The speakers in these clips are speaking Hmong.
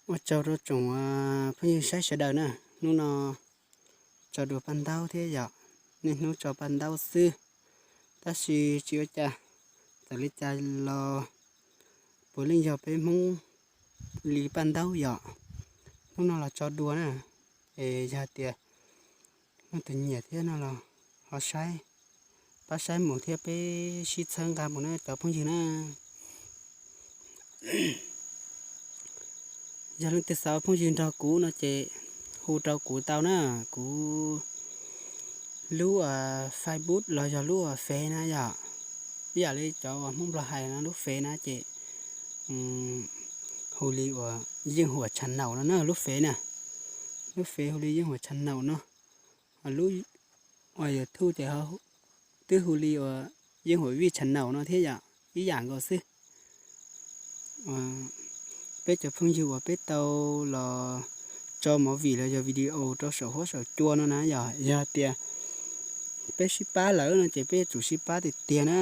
Ua tsaug rau tsoom phooj ywg saib sawv daws na, hnub no tso dua paj ntaub thiab yom, niaj hnub tso paj ntaub xwb, tab sis tsis ua cas, txawm li cas los puav leej yog peb Hmoob li paj ntaub yom, hnub no los tso dua na, es yog tias muaj tus nyiam thiab no los ho saib, pab saib mus thiab peb sib txhawb nqa mus na cov phooj ywg na. Yog leej twg xav ua phooj ywg nrog kuv no ces hu rau kuv tau na, kuv lub Facebook los yog lub Fev na yom, ib yam li cov uas Hmoob Nplog hais no lub Fev na ces hu li uas Yeej Huam Channel no na lub Fev na, lub Fev hu li Yeej Huam Channel no, lub uas YouTube ces twb hu li uas Yeej Huam Vij Channel no thiab yom, ib yam nkaus xwb. Peb cov phooj ywg uas peb tau los tso movie los yog video rau saum huab saum cua no na yom, yog tias peb sib pab lawm no ces peb yuav tsum sib pab tiag tiag na.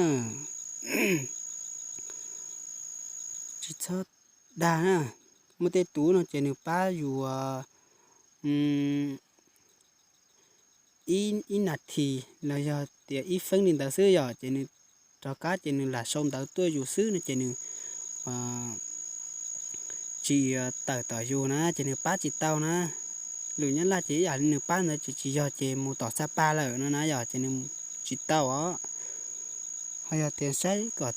Tsis txhob dag na, muaj tej tub no ces nws pab yus ib nas this los yog tias ib feeb li ntawd xwb yom, ces nws rov qab ces nws lam sau ntawv tuaj yus xwb no ces nws tsis tawm tom yus na ces nws pab tsis tau na. Lus Nyab Laj ces ib yam li nws pab ntawd ces tsis yog ces mus tom Xab Pas lawm no na yom, ces nws tsis tau os. Ho yog tias saib kom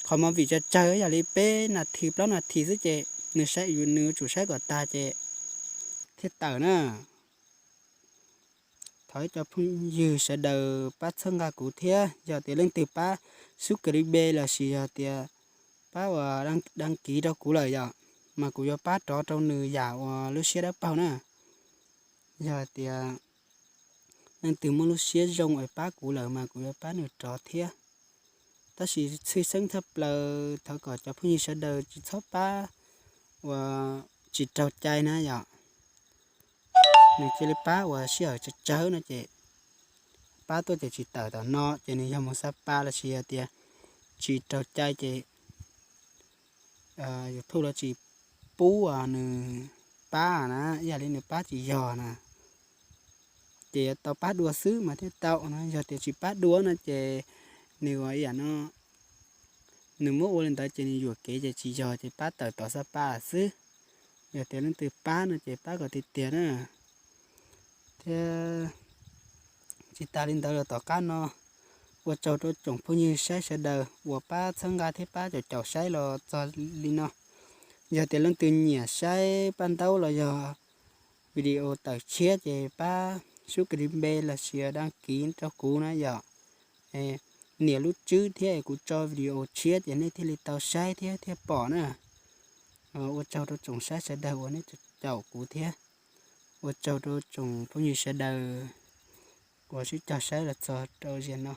qhov movie tsawg tsawg ib yam li peb nas this plaub nas this xwb ces nws saib yus, nws yuav tsum saib kom tag ces thiaj tawm na. Thov ib co phooj ywg sawv daws pab txhawb nqa kuv thiab, yog tias leej twg pab subscribe lossis yog tias pab uas đăng ký rau kuv lawm yom, mas kuv yuav pab rov rau nws yam uas lub siab dawb paug na. Yog tias leej twg muaj lub siab zoo es pab kuv lawm mas kuv yuav pab nws rov thiab. Tab sis tshwj xeeb tshaj plaws thov kom cov phooj ywg sawv daws tsis txhob pab uas tsis raug cai na yom. Nws cia li pab uas sij hawm tsawg tsawg no ces pab tuaj ces tsis tawm tom no ces nws yog mus Xab Pas lossis yog tias tsis raug cai ces YouTube los tsis pub nws pab na, ib yam li nws pab tsis yog na. Ces yuav tau pab dua xwb mas thiaj tau na, yog tias tsis pab dua no ces nws ua ib yam no, nws muab ua li ntawd ces nws yuam kev ces tsis yog ces pab tawm tom Xab Pas xwb. Yog tias leej twg pab no ces pab kom tiag tiag na. Thiab tsis tas li ntawd los tom qab no ua tsaug rau tsoom phooj ywg saib sawv daws uas pab txhawb nqa thiab pab caum caum saib los txog li no. Yog tias leej twg nyiam saib paj ntaub los yog video tawm tshiab ces pab subscribe lossis đăng ký rau kuv na yom. Nias lub tswb thiab es kuv tso video tshiab ces nej thiaj li tau saib thiab thiaj pom na. Ua tsaug rau tsoom saib sawv daws uas nej caum kuv thiab ua tsaug rau tsoom phooj ywg sawv daws uas sib cog saib los txog rau ziag no.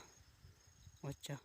Ua tsaug.